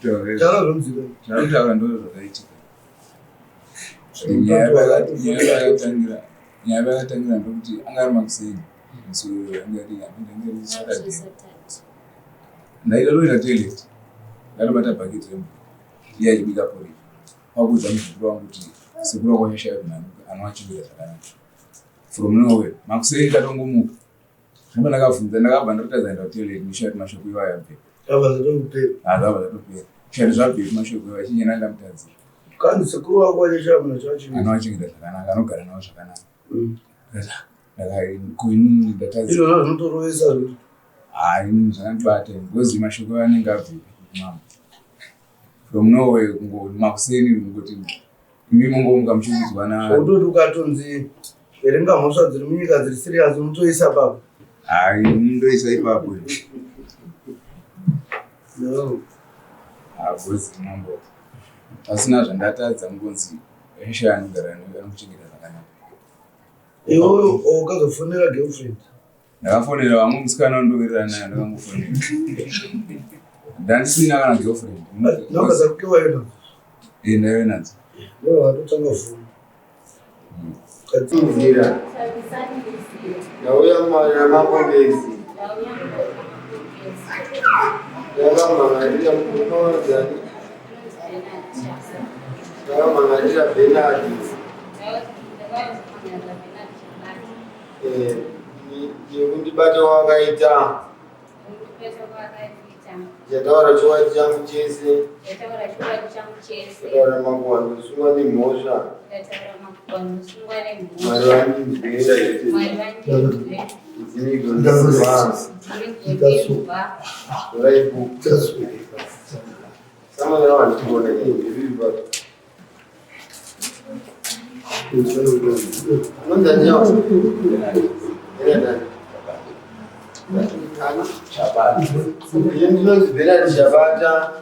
Taura zvomudziro. Zvakutaura ndo zvakaitika. Nyaya yakatangira ndokuti anga ari makuseni musi uyu anga ari Saturday. Ndaida kuenda toilet ndatobata bhaketi remvura iye achibika porridge kwakuudza muzukuru wangu kuti sekuru wako washaya kuti anoachengeta zvakanaka from nowhere makuseni tatongomuka Zvino ndakabvunza ndakabva ndatotadza kuenda kutoilet ndishaya kuti mashoko iwayo abve. Zvabva zvatopera. Ah, zvabva zvatopera. Shaya zvabve mashoko iwayo chinye ndandamutadzira. Kandi sekuru wako vachashaya munhu achiwachengeta. Anoachengeta zvakanaka, anogara navo zvakanaka. Kuinini ndatadza. Izvozvo zvinotorovesa zvekuti. Ah, ini zvakandibata because mashoko iwayo anenge abvepi mama. From nowhere kungoti makuseni kungoti Imi mongomuka muchiudzwa na Zvekutoti ukatonzi verenga mhosva dziri munyika dziri serious unotoisa papo. Hayi ndoisa ipapo. No. Hagozi mambo. Pasina zvandatadza ngonzi Esha anogara anokuchengeta zvakanaka. Iwe ukazofonera girlfriend. Ndakafonera vamwe musikana wandowirirana naye ndakangofonera. Ndandisina kana girlfriend. Namba dzako waive nadzo? Eh, ndaive nadzo. Ndivo vatotanga foni. Nzira. Ndauya mwana mapongezi. Ndakamhan'arira mukomana Ndakamhan'arira Bernard. Eh, nekundibata wakaita chataura chokwadi changu chese chataura makuhwa ndosungwa nemhosva Mwari vandinzwe dzimigondinzwa raibu samwana wandikuona ndiripato Ndinonzi Bernard Chabata.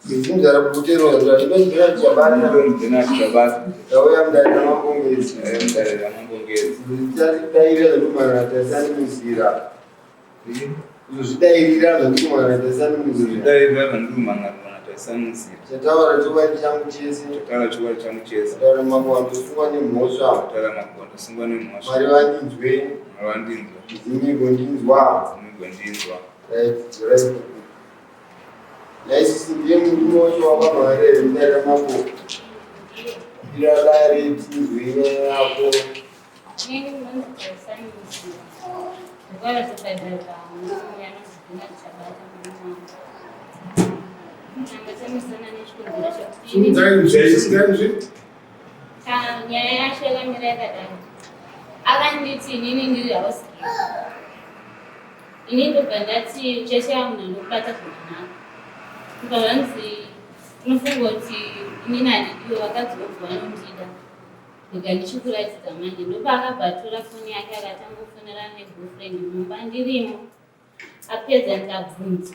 Ndinzara kubuterwa ndinonzi Bernard Chabata. Bernard Chabata. Ndauya mudare ramangongezi. Mudare ramangongezi. Ndichadaira zvekumara tasani muzira. Kuzozvidairira zvandiri taisani muzira. Kuzozvidairira zvandiri mhan'arira taisani muzira. Chataura chokwadi changu chese. Chataura chokwadi changu chese. Chataura makuhwa ndosungwa nemhosva. Chataura makuhwa ndosungwa nemhosva. Mwari vandinzwe. Mwari vandinzwe. Ndimi gondinzwa. Ndimi gondinzwa. Right, right. Naisisi ndiye murume wacho wakamhan'arira here mudare ramambo. Kwira dare tinzwe nyaya yako. Ini ndinonzi Tarisai Muzira. Ndakauya kuzobhadhara murume anonzi Bernard Chabata murume wangu. Tanga tamisana nechikonzero chekuti nyaya yacho yakamira yakadai. Akanditi inini ndiri house girl. Ini ndobva ndati uchashaya munhu anokubata zvakanaka. Ndobva zvanzi unofunga kuti inini handidiwe vakadzi vobva vanondida. Rega ndichikuratidza manje. Ndopaakabva atora foni yake akatanga kufonerana neboyfriend mumba ndirimo. Apedza ndikabvunza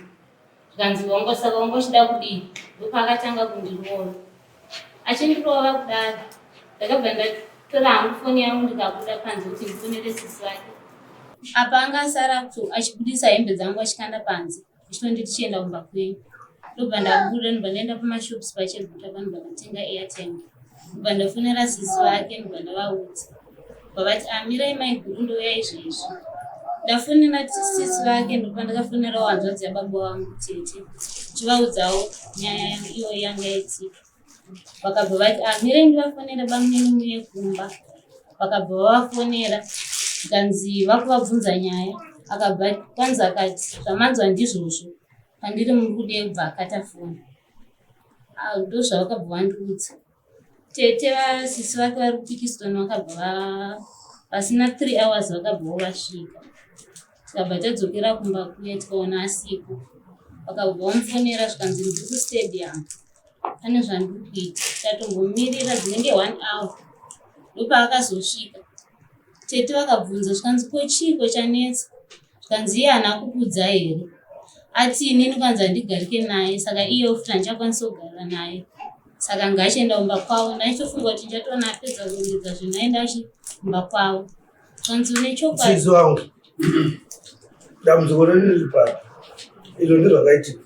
zvikanzi wanga saka wanga uchida kudii? Ndopaakatanga kundirova. Achindirova kudaro ndakabva ndatora hangu foni yangu ndikabuda panze kuti ndifonere sisi vake. Apa anga asara achibudisa hembe dzangu achikanda panze. Achitonditi chienda kumba kwenyu. Ndobva ndabuda ndobva ndaenda pamashops paCheguta pano ndikatenga airtime. Ndobva ndafonera sisi vake ndobva ndavaudza. Ndobva vati amirai ah, maiguru ndouya izvezvi. Ndafonera sisi vake ndobva ndakafonerawo hanzvadzi yababa vangu tete. Ndichivaudzawo nyaya iyoyo yanga yaitika. Vakabva vati amirai ah, ndivafonere bamunini muye kumba. Vakabva vavafonera zvikanzi vakuvabvunza nyaya akabva kwanzi akati zvamanzwa ndizvozvo pandiri muri kudei kubva akata foni ah, ndozvavakabva vandiudza tete vasisi vake vari kupikiston vakabva pasina three hours vakabvawo vasvika tikabva tadzokera kumba kuye tikaona asipo vakabva vamufonera zvikanzi ndiri kustadium pane zvandiri kuita tatombomirira dzinenge one hour ndopaakazosvika tete vakabvunza zvikanzi ko chiiko chanetsa zvikanzi iye haana kukudza here ati inini kwanzi handigarike naye saka iye futi handichakwanisa kugara naye saka ngaachienda kumba kwavo ndaichofunga kuti ndichatoona apedza kurongedza zvinhu aenda achi kumba kwavo zvanzi une chokwadi Sisi wangu dambudziko renyu riri papi izvo ndezvakaitika.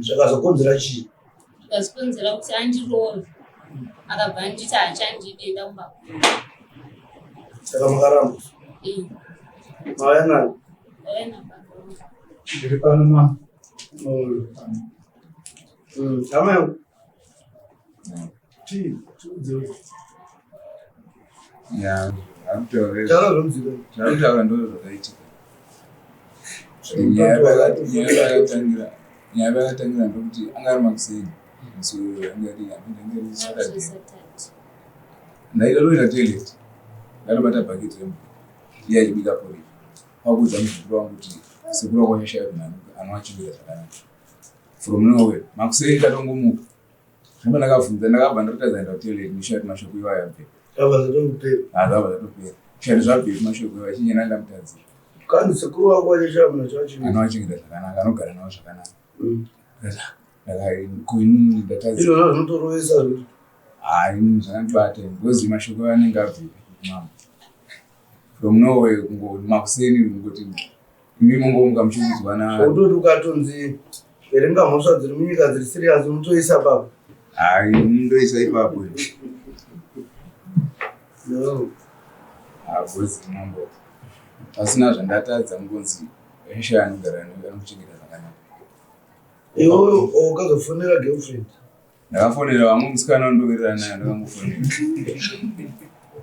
Zvakazokonzera chii? Zvikazokonzera kuti andirove. Akabva anditi haachandidi enda kumba kwangu. Saka makaramba? Eh. Mauya nani? Ndauya nababa vangu. Ndiri pano mama. Hama yangu. Chii? Tiudzewo. Ya, Taura zvomudziko. Zvakutaura ndo zvakaitika. Nyaya yakatangira ndokuti anga ari makuseni musi uyu anga ari Saturday. Ndaida toenda toilet ndatobata bhaketi remvura iye achibika porridge kwakuudza muzukuru wangu kuti sekuru wako washaya kuti anoachengeta zvakanaka from nowhere makuseni tatongomuka zvamba ndakabvunza ndakabva ndatotadza kuenda kutoilet ndishuwa kuti mashoko iwayo abve Zvabva zvatopera. Ah, zvabva zvatopera shati zvabvepi mashoko iwayo chinyena ndamutadzira Kanzi sekuru wako wachashaya munhu achiwachengeta. Anoachengeta zvakanaka anogara nawo zvakanaka. Kuinini ndatadza. Izvozvo zvinotorovesa zvekuti. Hayi inini zvakandibata because mashoko anenge abvepi mambo. From nowhere kungoti makuseni kungoti imi mongomuka muchiudzwa na. Zvekutoti ukatonzi verenga mhosva dziri munyika dziri serious unotoisa ipapo. Hayi inini ndoisa ipapo. No. Ah, because mambo pasina zvandatadza kungonzi Eshe anogara anokuchengeta zvakanaka. Iwe ukazofonera girlfriend. Ndakafonera vamwe musikana wandowirirana naye ndakangofonera.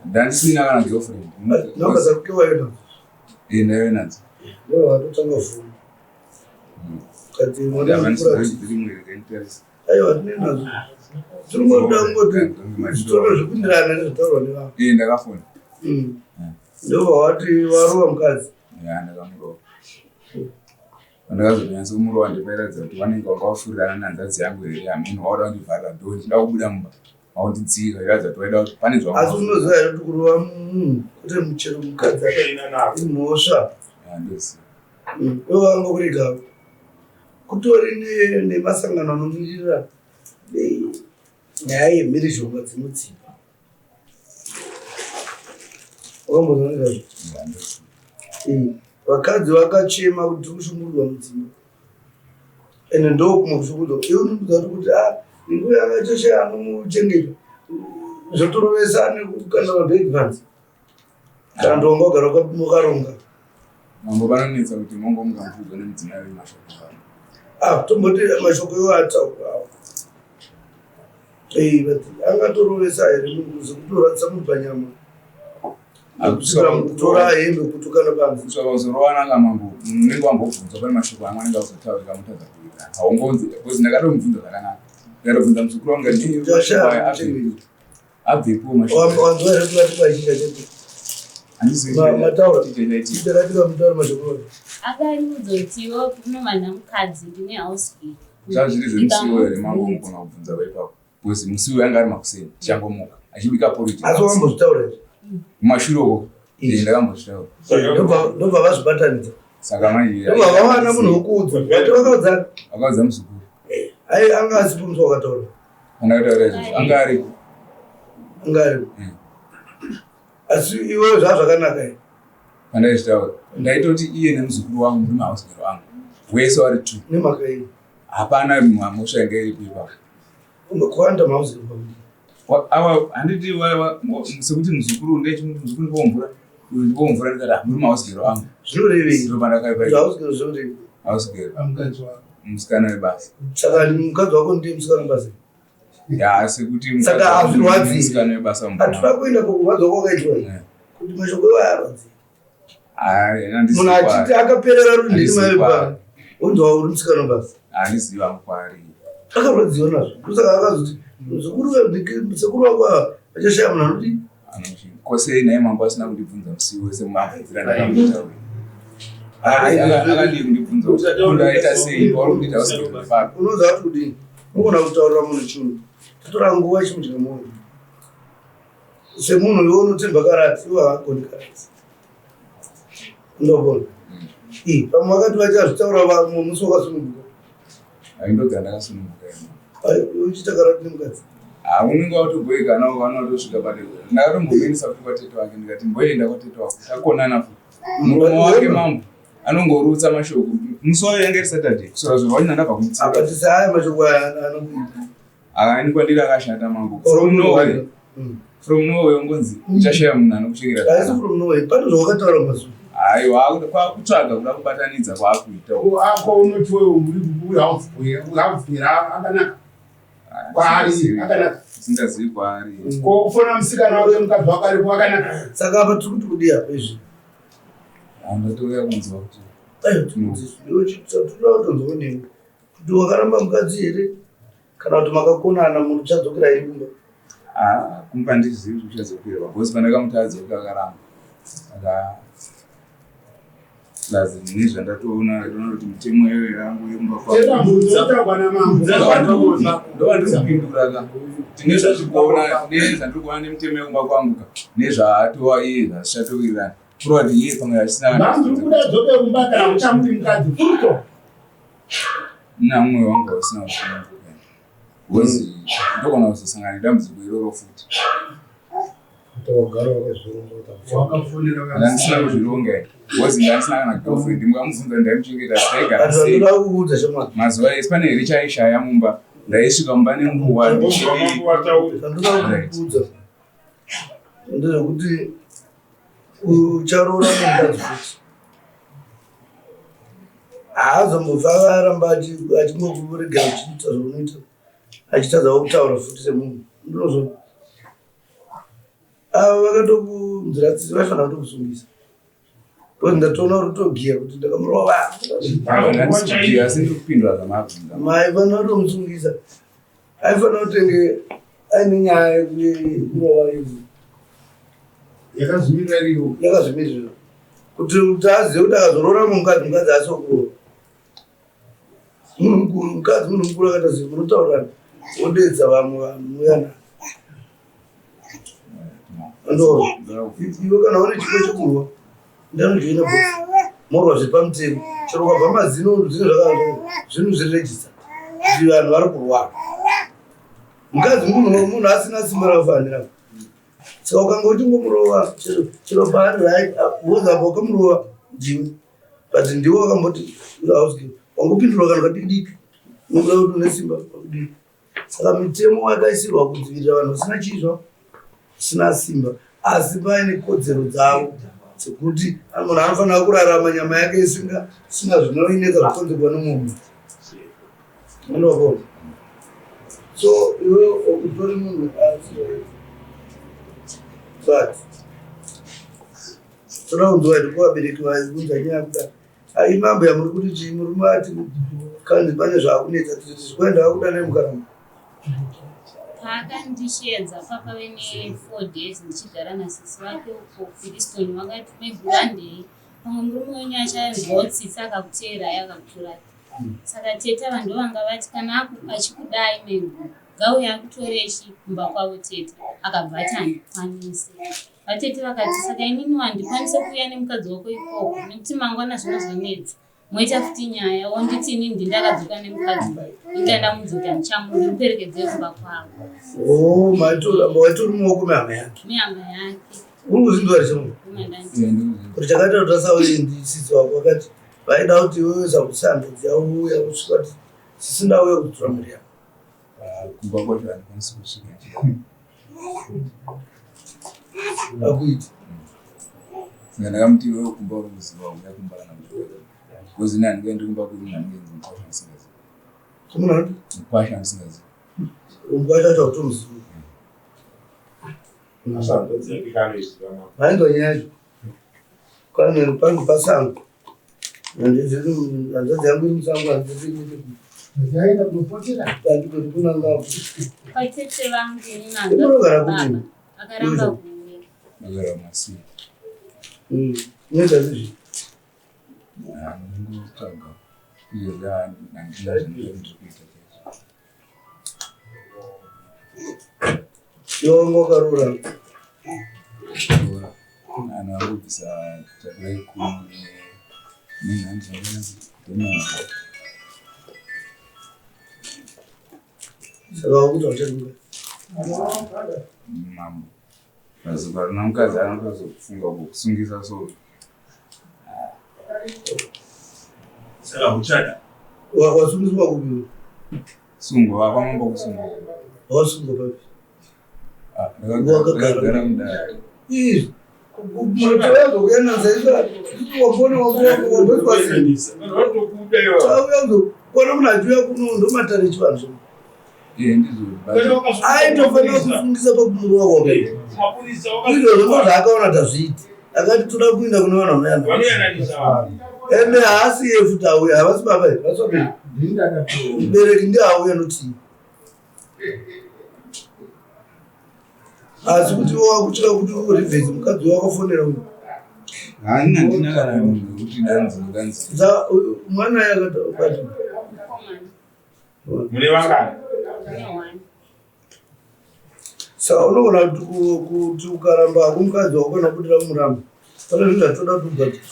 Ndandisina kana girlfriend. Namba dzako waive nadzo? Eh, ndaive nadzo. Ndivo vatotanga foni. Kati mwana mukura. Aiwa tine nadzo. Tiri kungoda kungoti zvitoro zvipindirana nezvataurwa nevanhu. Eh, ndakafona. Ndobva wati warova mukadzi. Ya, ndakamurova. Pandakazonyatsa kumurova ndipairatidza kuti vanenge vanga vafurirana nehanzvadzi yangu here hameno vauda kundivharira dhoo ndichida kubuda mumba vakundidzika iratidza kuti vaida kuti pane zvava Asi unoziva here kuti kurova munhu kwete muchero mukadzi imhosva. Ya, ndoziva. Ivo vanga kurega kutori nemasangano anomirira nyaya yemhirizhonga dzinodzipa. Wakambozwa nezvazvo? Vakadzi vakachema kuti tiri kushungurudzwa mudzimba. Ende ndokumwe kushungurudzwa. Iwe unomuudza kuti ah, nguva yakachosha anomuchengeta. Zvotorovesa nekukanda mabhegi panze. Kana ndonga wagara wakaronga. Mambo vanonetsa kuti mongo mukamubvunzwa nemudzimai wenyu mashoko avo. Ah, tomboti mashoko iwo ataura awo. Eh, but angatorovesa here munhu zvekutoratidza munhu panyama. Kusvika mukutora hembe kutukana panze. Kusvika kuzorovana ka mambo munenge wambobvunzwa pane mashoko amwe anenge akuzotaurika mutadza kuwirirana. Haungonzi because ndakatomubvunza zvakanaka. Ndakatobvunza muzukuru wangu ndati mashoko aya abve abvepo mashoko. Wanzwa here kuti vati kwachinja chete? Handizivi Mataura. chaitika. Chakaitika mutaura mashoko ayo. Akandiudza kuti iwe unomana mukadzi ndine house girl. Zvazviri zvemusiwo here mambo unogona kubvunza ipapo. Because musi uyu anga ari makuseni tichangomuka achibika porridge. Asi wambozvitaura here? Mumashure uko eh, ndakambozvitaura. Ndobva vazvibatanidza. Saka manje Ndobva vawana munhu wekuudza. Vati vakaudzana. Vakaudza muzukuru. Ai anga asipo musi wakataura. Andakataura izvozvo anga aripo. Anga aripo. Asi iwe zvazvakanaka here? Pandaizvitaura ndaitoti iye nemuzukuru wangu muri mahouse girl angu wese wari two. Nemhaka yei? Hapana mhosva yanga iripo ipapo. Kuwanda mahouse girl pakuti. Awa handiti sekuti muzukuru ndechimwe muzukuru ndiwo mvura uyu ndiwo mvura ndikati ah, muri mahouse girl angu. Zvinorevei? Ndiro pandakaipa. House girl zvinorevei? House girl. Mukadzi wako. Musikana webasa. Saka mukadzi wako ndiye musikana webasa? Ya sekuti Saka hazvirwadzi. musikana webasa Hatuna kuenda kukurwadzwa kwakaitwa. Kuti mashoko iwayo arwadzi. Hayi handisi Munhu achiti akaperera ruri ndini Handisi mai kwaari. Unzwa uri musikana webasa. Handizivi hangu kwaari. Akarwadziwa nazvo. Ndosaka akazoti sekuru sekuru wako ava vachashaya munhu anoti Kosei naye mambo asina kundibvunza musi wese mabvunzira ndakamutaurira. Akadii kundibvunza kuti undaita sei pauri kundiita usiku Unoziva kuti kudini? Unogona kutaurira munhu chinhu. Totora nguva chimudya mwoyo. Semunhu iwe unotemba karati, iwe haagoni karati. Ndobona. Ii, pamwe vakati vachazvitaura vamwe musi wakasununguka. Aindogara ndakasununguka ino. Ai, uchiita karati nemukadzi. Ah, unenge watobhoikana ukaona watosvika padera. Ndakatombomuendesa futi kwatete wake ndikati mboenda kwatete wako. Takonana futi. Muromo wake mambo. Anongorutsa mashoko. Musi wayo yange iri Saturday. Kusora zvinhu wacho ndandabva kumutsika. Apa tisaya mashoko aya anokuita. Akaani kwandiri akashata mambo. From nowhere. From nowhere ungonzi uchashaya munhu anokuchengeta. Haisi from nowhere. Pane zvawakataura mazuva. Aiwa kwakutsvaga kuda kubatanidza kwaakuita. Ako unoti wewe uri house boy, house girl akanaka. Kwaari akanaka. Usingazivi kwaari. Ko kufona musikana wake mukadzi wake aripo akanaka. Saka apa tiri kuti kudii apa izvi? Ndatouya kunzwa kuti. Ayo tinoda kutonzwa newe. Kuti wakaramba mukadzi here? Kana kuti makakonana munhu uchadzokera here kumba? Ah, kumba handizivi kuti uchadzokera because pandakamuti adzoke akaramba. Saka plus nezvandatoona ndinoona kuti mitemo iyoyo yangu yemumba kwangundovandiri kupindura ka kuti nezvandiri kuona nemitemo yekumba kwangu ka nezvaatova iye zvazvichatowirirana kureva kuti iye pamwe achisina namumwe wangu ausina kusununguka because ndogona kuzosangana nedambudziko iroro futi ndandisina kuzvironga because ndandisina kana girlfriend mukamubvunza ndaimuchengeta taigara sei mazuva ese pane here chaishaya mumba ndaisvika mumba nenguva ndichidii ndezvekuti ucharoora mukadzi futi haazombofa akaramba achingokurega uchiita zvaunoita achitadza kutaura futi semunhu ndinozvo ava vakatokunzira tsitsi vaifanira kutokusungisa because ndatoona uri kutogiya kuti ndakamurova asi ndiri kupindura zvamabvunza maifanira kutomusungisa aifanira kutenge aine nyaya yekurova idzi yakazvimirira iriyo yakazvimirira kuti kuti azive kuti akazoroora mukadzi mukadzi asi wokuroora munhu mukuru mukadzi munhu mukuru akaita zvinhu munotaurirana wodedza vamwe vanhu muyana ndo iwe kana une chipo chekurwa ndanojoina box morwa zviri pamutemo chero ukabva mazino zvinhu zvinhu zviri register kuti vanhu vari kurwara mukadzi munhu munhu asina simba rakafanira saka ukanga uchingomurova chero paari right woza apo wakamurova ndiwe but ndiwe wakamboti wangopindurwa kana kadikidiki unobuda kuti une simba pakudii Saka mitemo yakaisirwa kudzivirira vanhu vasina chii zvavo vasina simba asi paine kodzero dzavo dzekuti munhu anofanira kurarama nyama yake isinga isina zvinoinetsa zvakonzerwa nemunhu anowakona so iwe utori munhu but toda kunzwa kuti kuvabereki vaibvunza nyaya kudai Ai mambo yamuri kuti chii murume ati kanzi pane zvaakunetsa titi zvikuenda akuda nemukaramba. Paakandisheedza papave ne 4 days ndichigara nasisi vake uko Filiston vakati maybe one day pamwe murume wenyu achanzwawo tsitsi akakuteerai akakutorai. Saka tete ava ndovanga vati kana achikudai maybe ngauye akutore chi kumba kwavo tete akabva ati handikwanise. Vatete vakati saka inini handikwanise kuuya nemukadzi wako ikoko nekuti mangwana zvinozonetsa moita futi nyaya wonditi inini ndindakadzoka nemukadzi inda ndamudza kuti handichamundi muperekedzei kumba kwavo. Oh, maitora waitori mumaoko mehama yake. Mehama yake. Uri kuzinzwa here chimwe? Kuti chakaita kuti asauye ndisisi wako vakati vaida kuti iwewe sakusambedzi yauya kusvika kuti sisi ndauya kuzotora mhuri yako. Kumba kwacho handikwanisi kusvika. Akuiti. Saka ndakamuti iwewe kumba uri kuziva uya kumba kana kuti because ini handingaendi kumba kwedu handingaendi mukwasha ndisingazivi. Kumuna anoti? Mukwasha ndisingazivi. Mukwasha wacho hautomuzivi. Vainzwa nyaya yacho. Kwane pangu pasango. Hanzvadzi yangu iri musango hanzvadzi Ndaenda kunopotera. Handikoni kunanga. Kwatete vangu ini Unogara kupi? baba akaramba kuuya. Ndogara mumasii. Unoita zvezvi. Ndingotsvaga. Izvozvi handina zvandiri kuita chaizvo. Iwe wanga wakaroora. Roora. Anhu angobvisa takura ikumi nenhanzi zvakademana. Saka wakuti haucharuka. Mambo. Pazuva rina mukadzi anotozofunga kukusungisa so. Saka uchada. Wasungiswa kupi? Sungwa kwamambo kusungwa. Wasungwa papi? Ah, ndakagara mudare. Izvi. Kona munhu achiuya kuno ndomatare echivanhu aitofanira kusungisa pakumurova kwake izvozvo ndo zvaakaona tazviita akati toda kuenda kune vanhu vanoyananisa ende haasi iye futi auya havasi baba here mubereki ndiye auya notii asi kuti wakutyira kuti urivhesi mukadzi wakafonera uyu Haina ndina kana munhu wekuti danzi danzi. Mwana yakati Mune vangani? Saka unogona kuti ukaramba hako mukadzi wako kana kudira kumuramba. Pane zvinhu zvatoda kuti ugadzire.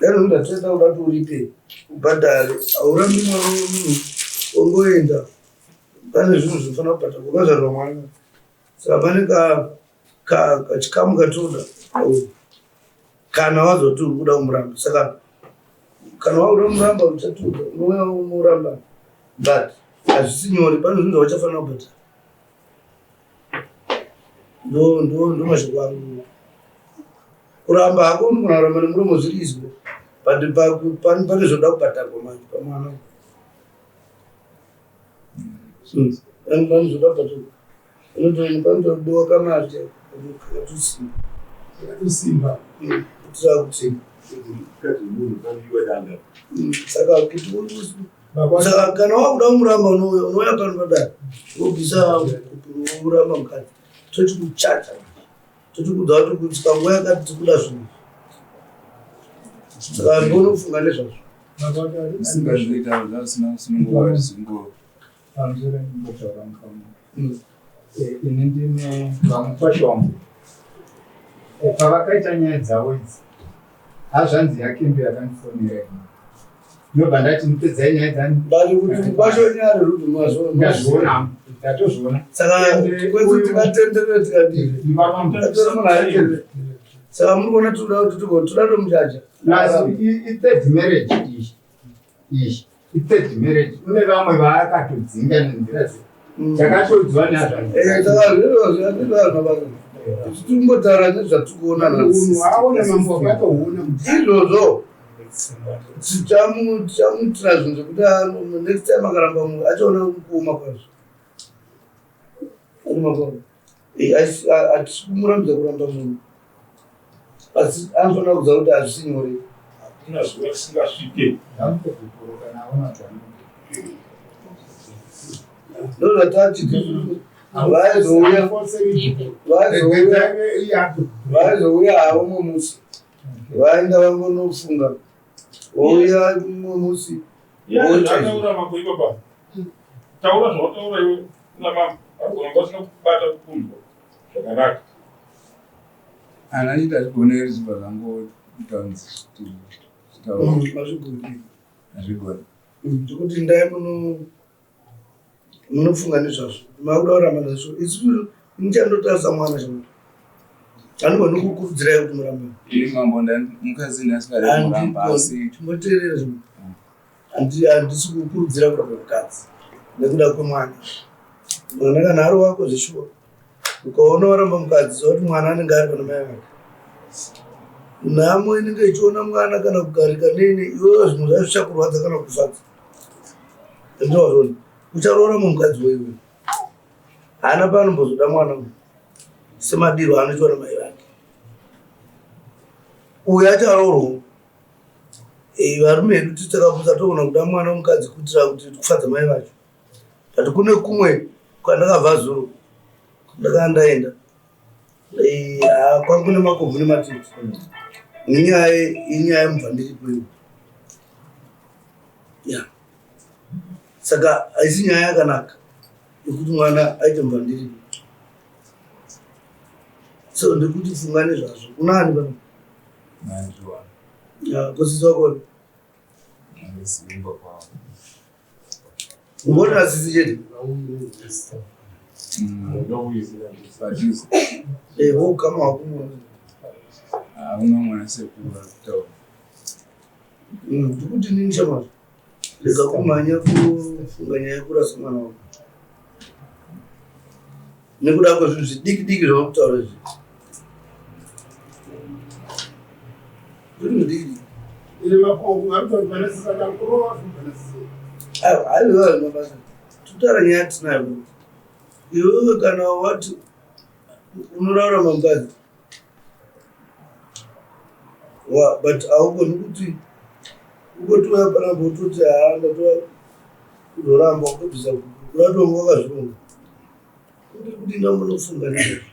Dai zvinhu zvatoda kuda kuti uripe ubhadhare. Haurambi mwana wemunhu ongoenda. Pane zvinhu zvinofanira kubhadharwa ukazvarwa mwana. Saka pane kachikamu katoda kana wazoti uri kuda kumuramba. Saka kana wakuda kumuramba uchatiudza unouya umuramba but hazvisi nyore pane zvinhu zvauchafanira kubhadhara. Ndo ndo ndo mashoko angu. Kuramba hako unogona kuramba nemuromo zviri izvo but pane zvoda kubhadharwa manje pamwana. Pane zvoda kubhadharwa. Panotodiwa kamari kakatosimba. Kakatosimba. Kuitira kuti saka kuti saka kana wakuda kumuramba unouya unouya pano padare wobvisa uramba mukadzi tochikuchacha tochikuudza kuti kusvika nguva yakati tikuda zvinhu saka ndonofunga nezvazvo. Usingazviita zvisina kusununguka zvingo. Pamusoro ndimbotaura mukamwe. Ini ndine vamukwasha wangu. Pavakaita nyaya dzavo idzi, hazvanzi yake ndo yakandifonera ini. Ndobva ndati ndipedzai nyaya dzani. But kuti mukwasha wenyu ari rude mazvo. Ndazviona, ndatozviona. Saka kwese tikatenderera tikadii. Tatora munhu aitenderera. Saka muri kuona tinoda kuti tigo toda tomuchacha. Asi i-third marriage iyi. Iyi i-third marriage. Kune vamwe vaakatodzinga nenzira dzi. Takatodzwa nazvo. Saka zviro zvazvino basa. Tichimbotaura nezvatikuona nhasi. Munhu aona mambo akatoona. Izvozvo tichamuitira zvinhu zvekuti next time akaramba munhu achaona kuoma kwazvo. Hatisi kumurambidza kuramba munhu asi anofanira kuziva kuti hazvisi nyore. Hakuna zuva risingasvike. Ndozvatati vaizouya vaizouya havo mumwe musi vaenda vangonofunga vouya mumwe musi. Taura mambo ipapa, taura zvawataura iwe kuna mambo, arikugona kunge asina kubata kunzwa zvakanaka. Ana chiti hazvigone zvibva zvangoita kunzi zvitaura. Hazvigoni. Hazvigoni. Ndikuti ndai munofunga nezvazvo makuda kuramba nazvo isu nichandotarisa mwana chamo handigoni kukurudzirai kuti murambe. Ini mambo mukadzi ndasingadi kumuramba asi Timboteerera zvimwe. Handisi kukurudzira kuramba mukadzi nekuda kwemwana. Mwana kana ari wako zveshuwa ukaona waramba mukadzi ziva kuti mwana anenge ari pana mai vake. Nhamo inenge ichiona mwana kana kugarika nini iwewe zvinhu zvacho zvichakurwadza kana kufadza. Ndozvona ucharoora mumukadzi weiwe haana paanombozoda mwana uyu semadiro anoitwa namai vake. Uyu acharoorwa. Varume vedu takapusa togona kuda mwana wemukadzi kuitira kuti kufadza mai vacho. But kune kumwe kwandakabva zuro ndakanga ndaenda kwangu kune makobvu nematiti nenyaya inyaya yemubva ndiripo iyo ya saka haisi nyaya yakanaka yekuti mwana aite mubva ndiripo. So ndikuti funga nezvazvo. Kuna ani pano? Nandiwana. Ya, kusisi wako. Simba kwavo. Umbona sisi chete. Padhuze. Wokama wako. Hauna mwana sekuru vari kutaura. Ndikuti nini shamwari, rega kumhanya kufunga nyaya yekurasa mwana wako nekuda kwezvinhu zvidiki diki zvavakutaura izvi. Zvinhu zvidiki diki. Aiwa, aiwa, hazvina basa. Tutaura nyaya tinayo. Iwewe kana wati unoraura mamukadzi wa but haugoni kuti ugotouya panapa wototi haa ndatova kuzoramba ukabvisa kuratonga wakazvironga kuti kuti ndambonofunga nezvazvo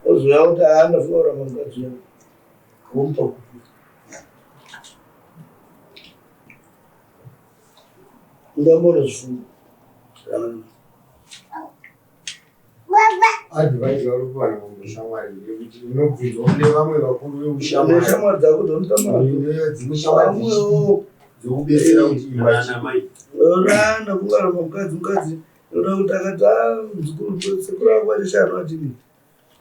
wozouya kuti haa ndafunga kuramba mukadzi uya womupa kupi ndambonozvifunga. Advice vari kuwana pamushamwari ndeyekuti unobvunzwa kune vamwe vakuru veushamwari. Neshamwari dzako dzanotamba Dzimwe shamwari vamwewo dzokubetsera kuti imba Ana mai. randa kungaramba mukadzi mukadzi noda kuti akati "Ah, muzukuru sekuru angu achashaya atini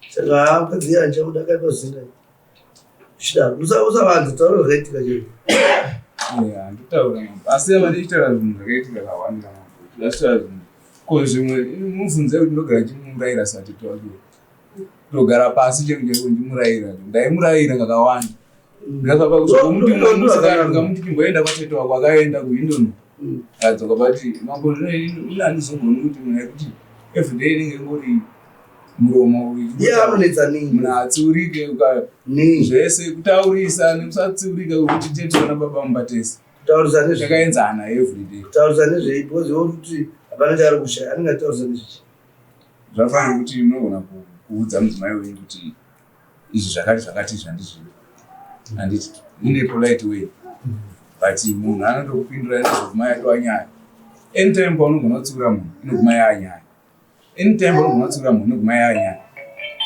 saka haa mukadzi iye handichamuda akaipa zinga chidaro usavanza taura zvakaitika chero. Handitaura mambo, asi ava ndichitaura zvinhu zvakaitika zvakawanda mambo. Ndachitaura zvinhu ko zvimwe mubvunze kuti ndogara ndichimurayira satete wake kutogara pasi chero chero ndimurayira ndaimurayira kakawanda ndikamuti musikana ndikamuti chimboenda kwatete wako akaenda kuhindon akadzoka bati mambo zvino ini handizogoni kuti munhu yekuti everyday inenge ingori muromo iye anonetsa nei munhu atsiurike nei zvese kutaurisa nekusatsiurika kwekuti tete vana baba mubatese kutaurisa nezve zvakaenzana everyday. Kutaurisa nezvei? Because iwe uri kuti hapana chaari kushaya anenge achitaurisa nezvei? Zvafanira kuti munogona kuudza mudzimai wenyu kuti izvi zvakati zvakati izvi handizvidi handiti in a polite way but munhu anotokupindura inozoguma yatova nyaya. Anytime paunogona kutsiura munhu inoguma yanyaya. Anytime paunogona kutsiura munhu inoguma yanyaya.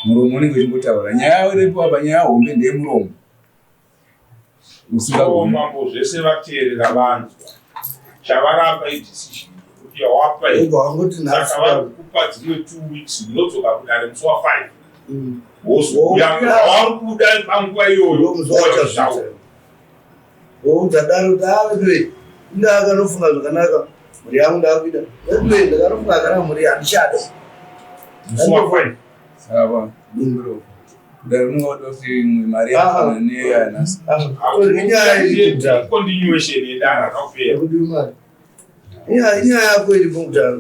Muromo unenge uchingotaura nyaya iripo apa nyaya hombe ndeyemuromo. So mambo zvese vateerera vanzwa chavaramba idecision yekuti yawapa iyi. Ubva wangoti nhasi Saka vari kukupa dzimwe 2 weeks munodzoka kudare musi wa5 wozouya zvavari kuda panguva iyoyo. Ndomusi wachazviita woudza dare kuti aveduwe inga akanofunga zvakanaka mhuri yangu ndakuida veduwe ndakanofunga zvakanaka mhuri handichada. Musi wa5. Saka kudare unonga wada kuti imwe mari yakafanana neyanhasi. Inyaya iri kudhara. Continuation yedare rakapera. Yekudiwa mari inyaya yako iripo kudhara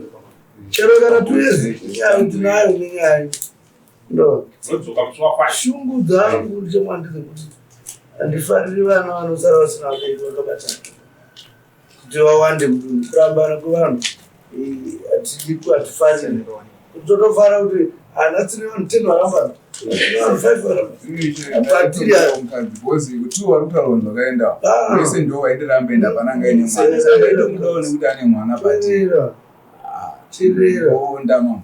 chero kana 2 years inyaya tinayo nenyaya ndo Unodzoka musi wa5. Shungu dzangu chemwa ndezekuti handifariri vana vanosara vasina vabereki vakabatana kuti vawande mudunhu. Kurambana kwevanhu hatidi, hatifariri. Totofara kuti hana tine vanhu 10 varambana, tine vanhu 5 varambana. Mukadzi because two vari kutaura vanhu vakaenda Ah. vese ndo vaindiramba enda hapana anga aine mwana saka itomudawo nekuti ane mwana but Teerera, teerera. onda mama.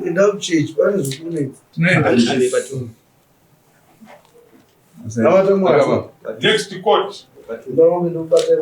Enda kuchechi, pane zvokunetsa. Tinoenda. Namata Mwari. Next court. Ndamambe ndokubata.